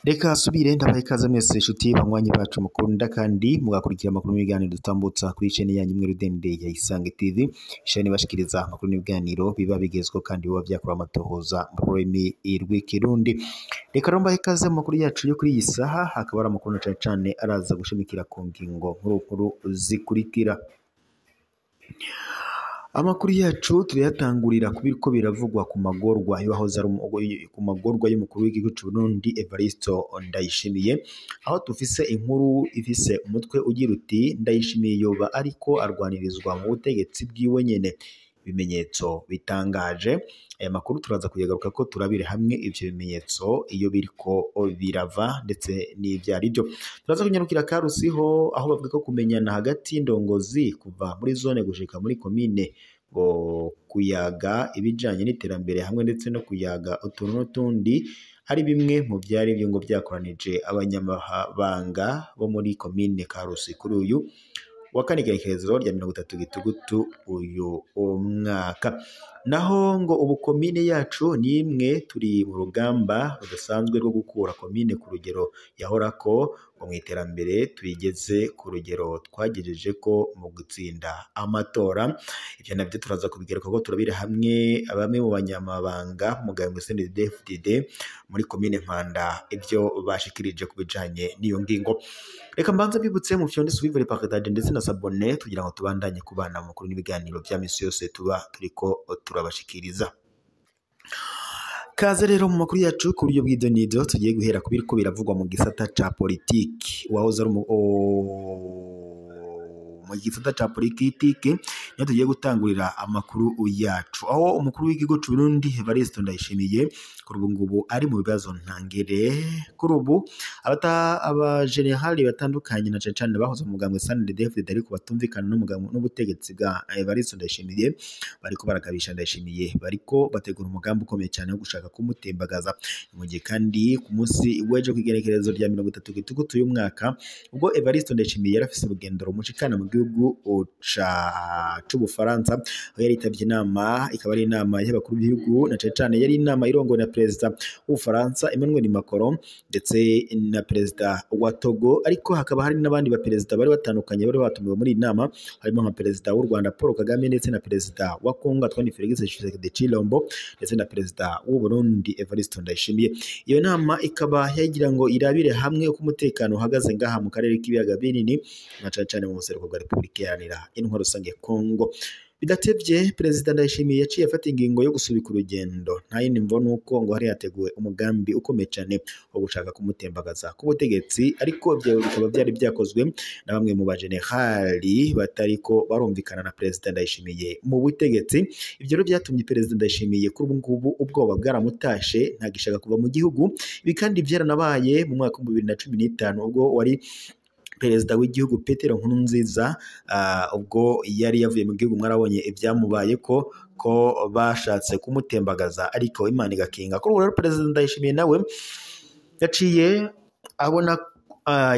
Reka subire ndabaha ikaze mwese inshuti banywanyi bacu mukunda kandi mugakurikira amakuru n'ibiganiro dutambutsa kuri chaîne yanyu imwe rudende ya Isange TV, chaîne bashikiriza amakuru n'ibiganiro biba bigezweho kandi biba byakora amatohoza mu rurimi rw'ikirundi. Reka rero mbahe ikaze mu makuru yacu yo kuri iyi saha, hakaba ari amakuru na cane cane araza gushimikira ku ngingo nkuru nkuru zikurikira. Amakuru yacu turayatangurira ku biriko biravugwa ku magorwa y'uwahoze ari ku magorwa y'umukuru w'igihugu c'u Burundi Evaristo Ndayishimiye, aho tufise inkuru ifise umutwe ugira uti Ndayishimiye yoba ariko arwanirizwa mu butegetsi bwiwe nyene, ibimenyetso bitangaje. Aya makuru turaza kuyagaruka ko turabire hamwe ivyo bimenyetso iyo biriko birava ndetse n'ivyo ari byo. Turaza kunyarukira Karusiho aho bavuga ko kumenyana hagati y'indongozi kuva muri zone gushika muri komine ngo kuyaga ibijanye n'iterambere hamwe ndetse no kuyaga utuntu n'utundi ari bimwe mu vyari byo ngo vyakoranije abanyamabanga bo muri komine Karusi kuri uyu wa kane igerekerezo rya 30 Gitugutu uyu mwaka. Naho ngo ubu komine yacu ni imwe turi mu rugamba rudasanzwe rwo gukura komine ku rugero yahorako, ngo mu iterambere tuyigeze ku rugero twagejeje ko mu gutsinda amatora. Ivyo navyo turaza kubigaruka ko turabira hamwe bamwe mu banyamabanga mugambwe CNDD-FDD muri komine Mpanda ivyo bashikirije ku bijanye n'iyo ngingo. Reka mbanza bibutse mu fyonde suivre partage ndetse na s'abonner tugira ngo tubandanye kubana mu makuru n'ibiganiro vya misi yose tuba turiko turabashikiriza. Kaze rero mu makuru yacu ku buryo bw'idonido tugiye guhera ku biriko biravugwa mu gisata ca politiki. Wahoze ari mu gisata ca politiki niyo tugiye gutangurira amakuru yacu, aho umukuru w'igihugu c'u Burundi Evariste Ndayishimiye kuri ubu ngubu ari mu bibazo ntangere. Kuri ubu abajenerali batandukanye na cane cane bahoze mu mugambwe CNDD-FDD ariko batumvikana n'ubutegetsi bwa Evariste Ndayishimiye bariko baragabisha Ndayishimiye, bariko bategura umugambi ukomeye cyane wo gushaka kumutembagaza. Mu gihe kandi ku munsi w'ejo kw'igenekerezo rya 30 Gitugutu uyu mwaka, ubwo Evariste Ndayishimiye yarafise urugendo rumushikana mu gihugu c'Ubufaransa, aho yari yitavye inama, ikaba ari inama y'abakuru b'ibihugu na cane cane yari inama irongowe na perezida w'Ubufaransa Emmanuel Macron ndetse na perezida wa Togo, ariko hakaba hari n'abandi ba perezida bari batandukanye bari batumiwe muri iyi nama, harimo nka perezida w'u Rwanda Paul Kagame ndetse na perezida wa Congo Antoine Félix Tshisekedi Tshilombo ndetse na perezida w'u Burundi Evariste Ndayishimiye. Iyo nama ikaba yagira ngo irabire hamwe uko umutekano uhagaze ngaha mu karere k'ibiyaga binini na cane cane mu buseruko bwa Repubulika Iharanira Intwaro Rusange Congo. Bidatevye perezida Ndayishimiye yaciye afata ingingo yo gusubika urugendo, nta yindi mvo nuko ngo hari hateguwe umugambi ukomeye cane wo gushaka kumutembagaza ku butegetsi, ariko ivyo bikaba vyari vyakozwe na bamwe mu bajenerali batariko barumvikana na perezida Ndayishimiye mu butegetsi. Ivyo rero vyatumye perezida Ndayishimiye kuri ubu ngubu ubwoba bwaramutashe, ntagishaka kuva mu gihugu. Ibi kandi vyaranabaye mu mwaka wa 2015 ubwo wari perezida w'igihugu Petero Nkurunziza, ubwo yari yavuye mu gihugu, mwarabonye ibyamubaye ko bashatse kumutembagaza ariko Imana igakinga. Kuri ubu rero perezida Ndayishimiye nawe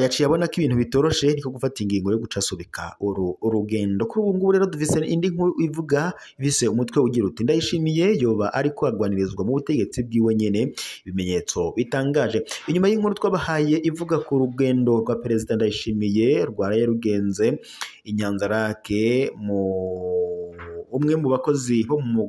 yaciye abona ko ibintu bitoroshe, niko gufata ingingo yo guca asubika urugendo. Kuri ubu ngubu rero dufise indi nkuru ivuga ifise umutwe ugira uti Ndayishimiye yoba ariko agwanirizwa mu butegetsi bwiwe nyene, ibimenyetso bitangaje. Inyuma y'inkuru twabahaye ivuga ku rugendo rwa perezida Ndayishimiye rwaraye rugenze i Nyanzarake, mu umwe mu bakozi bo mu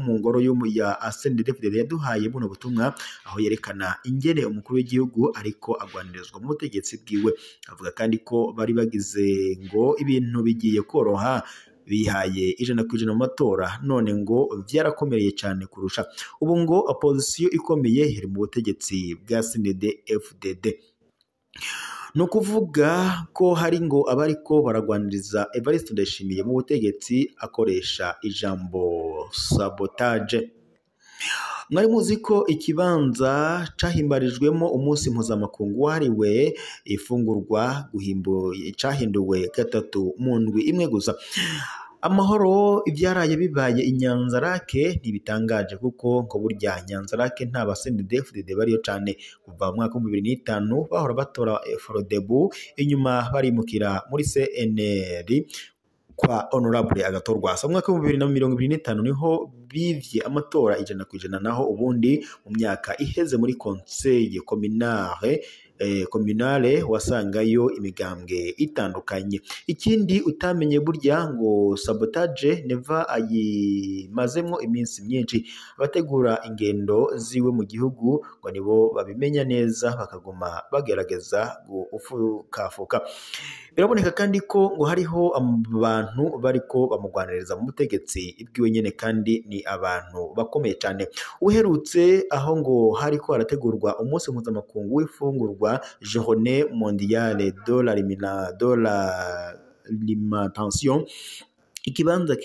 mu ngoro ya CNDD-FDD yaduhaye buno butumwa, aho yerekana ingene umukuru w'igihugu ariko agwanirizwa mu butegetsi bwiwe. Avuga kandi ko bari bagize ngo ibintu bigiye koroha, bihaye 100% mu matora, none ngo vyarakomereye cyane kurusha ubu, ngo opposition ikomeye iri mu butegetsi bwa CNDD-FDD. Ni ukuvuga ko hari ngo abariko baragwaniriza Evariste Ndayishimiye mu butegetsi akoresha ijambo sabotage. Mwari muzi ko ikibanza cahimbarijwemo umunsi mpuzamakungu wahariwe ifungurwa cahinduwe gatatu mu ndwi imwe gusa. Amahoro ivyaraye bibaye i Nyanzarake ntibitangaje kuko ngo burya Nyanzarake nta ba CNDD-FDD bariyo cane. Kuva mu mwaka wa 2005 bahora batora Frodebu, inyuma barimukira muri CNL. kwa Honorable Agathon Rwasa. Mu mwaka wa 2025 niho bivye amatora 100%, naho ubundi mu myaka iheze muri Conseil communale wasangayo imigambwe itandukanye. Ikindi utamenye burya ngo sabotage Neva ayimazemwo iminsi myinshi. Abategura ingendo ziwe mu gihugu ngo nibo babimenya neza, bakaguma bagerageza gufukafuka. Biraboneka kandi ko ngo hariho abantu bariko bamugwaniriza mu butegetsi bwiwe nyene, kandi ni abantu bakomeye cyane. Uherutse aho ngo hariko harategurwa umunsi mpuzamakungu w'ifungurwa, Journée mondiale de l'alimentation, ikibanza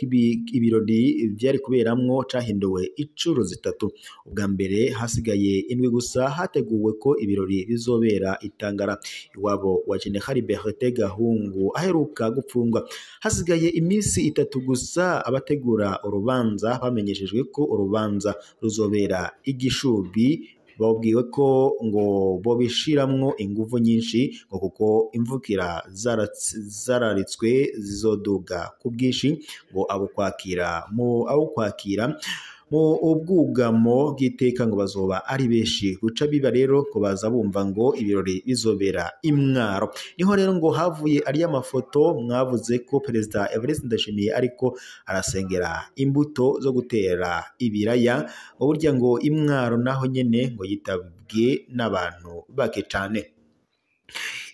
ibirori vyari kuberamwo cahinduwe incuro zitatu. Ubwa mbere hasigaye indwi gusa hateguwe ko ibirori bizobera Itangara iwabo wa General Bertin Gahungu aheruka gupfungwa. Hasigaye iminsi 3 gusa abategura urubanza bamenyeshejwe ko urubanza ruzobera Igishubi. Babwiwe ko ngo bobishiramwo inguvu nyinshi ngo kuko imvukira zararitswe zizoduga ku bwinshi, ngo abo kwakira mu ubwugamo bw'iteka ngo bazoba ari benshi. Guca biba rero ko baza bumva ngo ibirori bizobera Imwaro. Niho rero ngo havuye ari amafoto mwavuze ko Perezida Evariste Ndayishimiye ariko arasengera imbuto zo gutera ibiraya, ngo burya ngo Imwaro naho nyene ngo yitabwe n'abantu bake cane.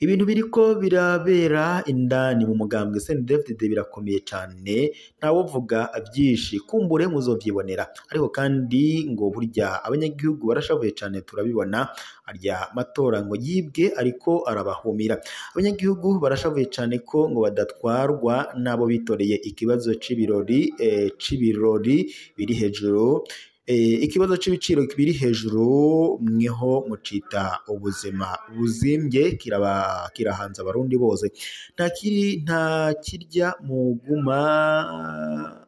Ibintu biriko birabera indani mu mugambwe CNDD-FDD birakomeye cane, ntawovuga byinshi, kumbure muzovyibonera. Ariko kandi ngo burya abanyagihugu barashavuye cane, turabibona arya matora ngo yibwe ariko arabahumira. Abanyagihugu barashavuye cane ko ngo badatwarwa n'abo bitoreye. Ikibazo c'ibirori biri hejuru, ikibazo c'ibiciro biri hejuru mweho mucita ubuzima buzimbye, kirahanze abarundi bose. Nta kirya muguma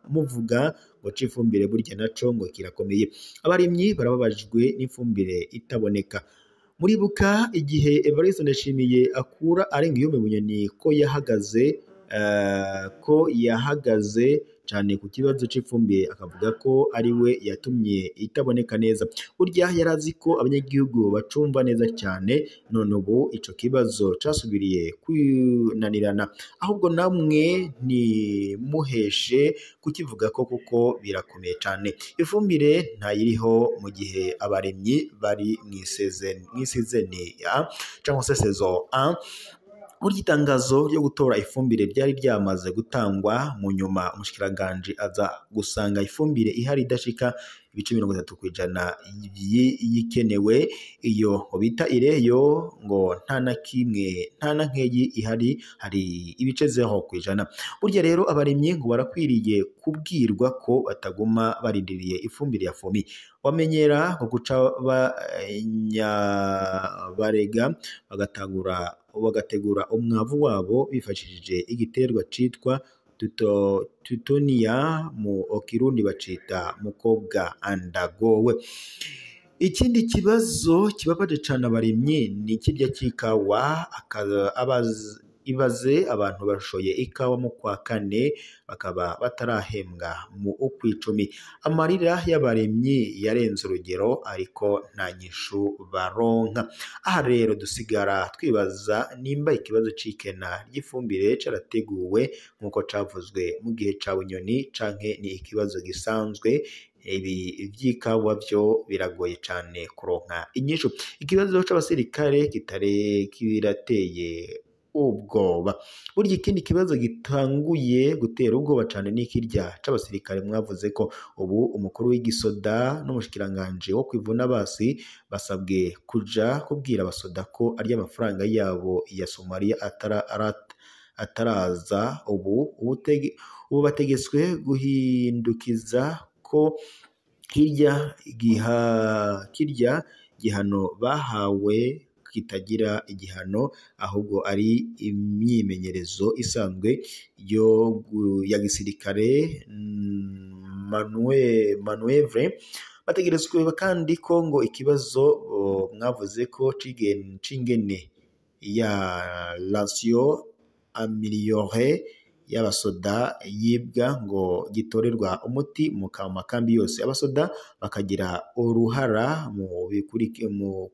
muvuga ngo c'ifumbire burya naco ngo kirakomeye. Abarimyi barababajwe n'ifumbire itaboneka. Muribuka igihe Evariste Ndayishimiye akura arenga iyo Bunyoni ko yahagaze cyane ku kibazo c'ifumbire, akavuga ko ari we yatumye itaboneka neza. Burya yarazi ko abanyagihugu bacumva neza cyane, none ubu ico kibazo casubiriye kwinanirana. Ahubwo namwe ntimuheshe kukivuga ko kuko birakomeye cyane. Ifumbire ntayiriho mu gihe abarimyi bari mw'isezeni ya cyangwa se saison 1. Burya itangazo ryo gutora ifumbire ryari ryamaze gutangwa, mu nyuma umushikiranganji aza gusanga ifumbire ihari idashika ibice 30% yikenewe. Iyo bita ireyo ngo nta na kimwe nta na nkeyi ihari, hari ibice 0%. Burya rero abarimyi ngo barakwiriye kubwirwa ko bataguma barindiriye ifumbire ya FOMI. Wamenyera ngo guca banyabarega bagategura umwavu wabo bifashishije igiterwa citwa tutonia, mu Kirundi bacita mukobwa andagowe. Ikindi kibazo kibabaje cane abarimyi ni kirya c'ikawa. Ibaze abantu bashoye ikawa mu kwa kane bakaba batarahembwa mu ukwicumi. Amarira y'abarimyi yarenze urugero, ariko nta nyishu baronka. Aha rero dusigara twibaza nimba ikibazo c'ikena ry'ifumbire carateguwe nk'uko cavuzwe mu gihe ca Bunyoni, canke ni ikibazo gisanzwe. Ibi vy'ikawa vyo biragoye cane kuronka inyishu. Ikibazo c'abasirikare kitare kirateye ubwoba. Burya ikindi kibazo gitanguye gutera ubwoba cane ni kirya c'abasirikare mwavuze ko ubu umukuru w'igisoda n'umushikiranganje wo kwivuna basi basabwe kuja kubwira abasoda ko arya amafaranga yabo ya Somalia ataraza. Ubu bategetswe guhindukiza ko kirya gihano bahawe kitagira igihano, ahubwo ari imyimenyerezo isanzwe ya gisirikare manuevre. Bategerezwe kandi ko ngo ikibazo mwavuze ko c'ingene ya ration améliorée y'abasoda yibwa ngo gitorerwa umuti mu makambi yose, abasoda bakagira uruhara mu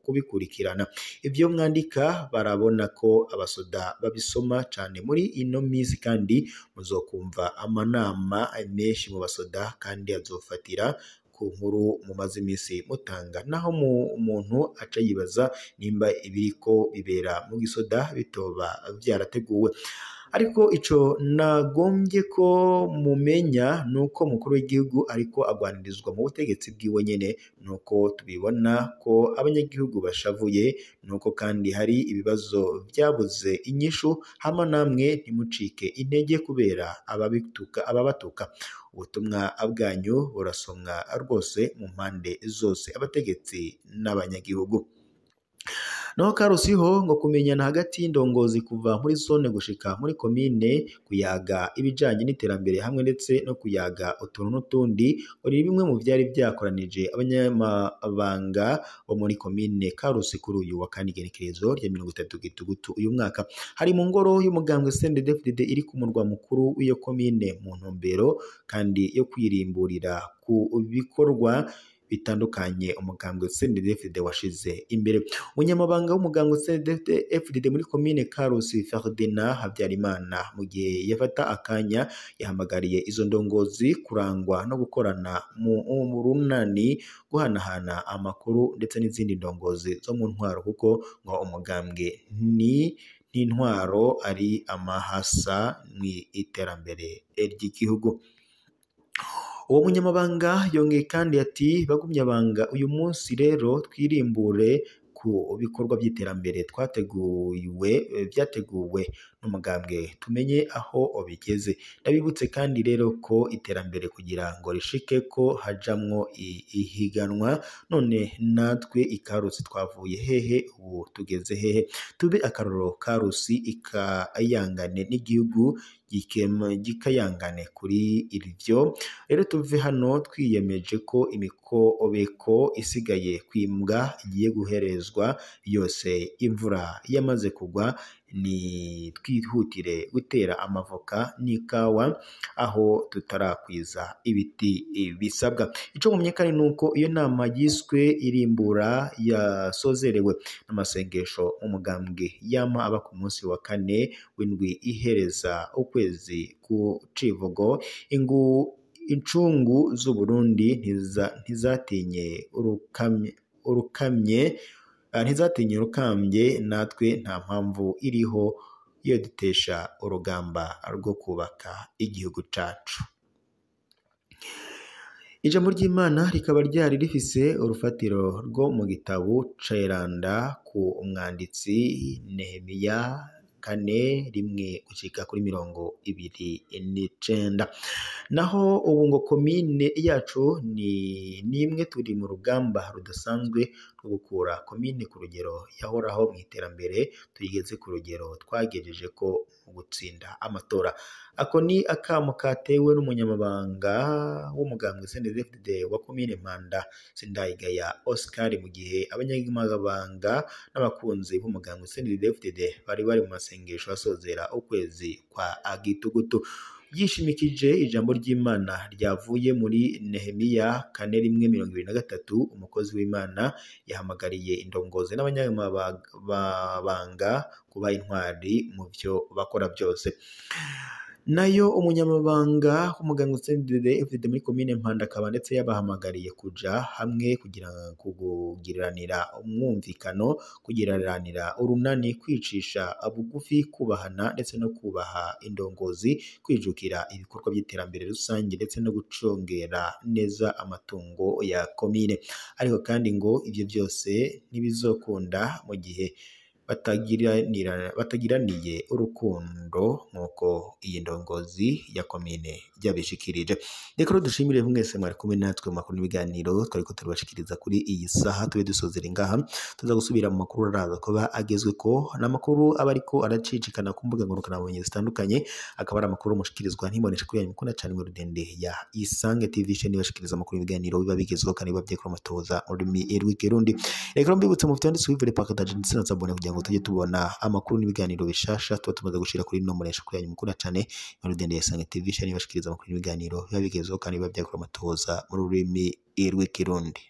kubikurikirana. Ivyo mwandika barabona ko abasoda babisoma cane muri ino misi, kandi muzokumva amanama menshi mu basoda kandi azofatira ku nkuru mumaze imisi mutanga. Naho umuntu aca yibaza nimba ibiriko bibera mu gisoda bitoba vyarateguwe. Ariko ico nagombye ko mumenya nuko mukuru w'igihugu ariko agwanirizwa mu butegetsi bwiwe nyene, nuko tubibona ko abanyagihugu bashavuye, nuko kandi hari ibibazo vyabuze inyishu. Hama namwe ntimucike intege kubera ababatuka. Ubutumwa bwanyu burasomwa rwose mu mpande zose, abategetsi n'abanyagihugu. Naho Karusi ho ngo kumenyana hagati y'indongozi kuva muri zone gushika muri komine, kuyaga ibijanye n'iterambere hamwe ndetse no kuyaga utuntu n'utundi, ngo ni bimwe mu vyari vyakoranije abanyamabanga bo muri komine Karusi kuri uyu wa kane igenekerezo rya 30 Gitugutu uyu mwaka. Hari mu ngoro y'umugambwe CNDD-FDD iri ku murwa mukuru w'iyo komine, mu ntumbero kandi yo kwirimburira ku bikorwa bitandukanye umugambwe CNDD-FDD washize imbere. Umunyamabanga w'umugambwe CNDD-FDD muri komine Karusi, Ferdinand Habyarimana, mu gihe yafata akanya yahamagariye izo ndongozi kurangwa no gukorana mu runani, guhanahana amakuru ndetse n'izindi ndongozi zo mu ntwaro, kuko ngo umugambwe ni n'intwaro ari amahasa mu iterambere ry'igihugu. Uwo munyamabanga yongeye kandi ati: bagumyabanga uyu munsi rero twirimbure ku bikorwa by'iterambere vyateguwe n'umugambwe, tumenye aho bigeze. Ndabibutse kandi rero ko iterambere kugira ngo rishike ko hajamwo ihiganwa, none natwe ikarusi twavuye hehe, ubu tugeze hehe? Tube akarorero Karusi ikayangane n'igihugu gikayangane kuri ivyo. Rero tuve hano twiyemeje ko imikobeko isigaye kwimbwa igiye guherezwa yose imvura yamaze kugwa, ni twihutire gutera amavoka n'ikawa aho tutarakwiza ibiti bisabwa. Ico mumye kandi nuko iyo nama yiswe irimbura yasozerewe n'amasengesho umugambwe yama aba ku munsi wa kane w'indwi ihereza ukwezi ku Civugo. Incungu z'Uburundi ntizatinye urukamye ntizatinye urukambye, natwe nta mpamvu iriho yo dutesha urugamba rwo kubaka igihugu cacu. Ijambo ry'Imana rikaba ryari rifise urufatiro rwo mu gitabo Ceranda ku umwanditsi Nehemiya 4:1 gushika kuri 29. Naho ubu ngo komine yacu ni nimwe turi mu rugamba rudasanzwe rwo gukura komine ku rugero yahoraho mu iterambere, tuyigeze ku rugero twagejeje ko mu gutsinda amatora. Ako ni akamo katewe n'umunyamabanga w'umugambwe CNDD-FDD wa komine Mpanda, Sindayigaya Oscar, mu gihe abanyamabanga n'abakunzi b'umugambwe CNDD-FDD bari mu masengesho asozera ukwezi kwa Gitugutu. Yishimikije ijambo ry'Imana ryavuye muri Nehemiya 4:1-23, umukozi w'Imana yahamagariye indongozi n'abanyamabanga kuba intwari mu byo bakora byose. Nayo umunyamabanga w'umugambwe CNDD-FDD muri komine Mpanda akaba ndetse yabahamagariye kuja hamwe kugira kugiranira umwumvikano, kugiranira urunani, kwicisha bugufi, kubahana ndetse no kubaha indongozi, kwijukira ibikorwa by'iterambere rusange ndetse no gucungera neza amatungo ya komine. Ariko kandi ngo ivyo byose ntibizokunda mu gihe batagiraniye urukundo nk'uko iyi ndongozi ya komine yabishikirije. Reka dushimire mwese mwari kumwe natwe mu makuru n'ibiganiro twariko turabashikiriza kuri iyi saha. Tube dusozera ngaha, tuza gusubira mu makuru araza kuba agezweko, n'amakuru aba ariko aracicikana ku mbuga ngurukanabumenyi zitandukanye, akaba ari amakuru mushikirizwa ntibonesha kuri yanyu mukunda cane mu rudende ya Isange TV chaîne ibashikiriza amakuru n'ibiganiro biba bigezweho kandi biba vyekora amatoza mu rurimi rw'ikirundi. Reka mbibutse mu vyanditswe bivure partage ndetse na sabone kugira kugira ngo tujye tubona amakuru n'ibiganiro bishasha tuba tumaze gushira kuri ino muresha kuri yanyu mukunda cane Rudende Isange TV shani bashikiriza amakuru n'ibiganiro biba bigezweho kandi biba byakora amatohoza mu rurimi rw'ikirundi.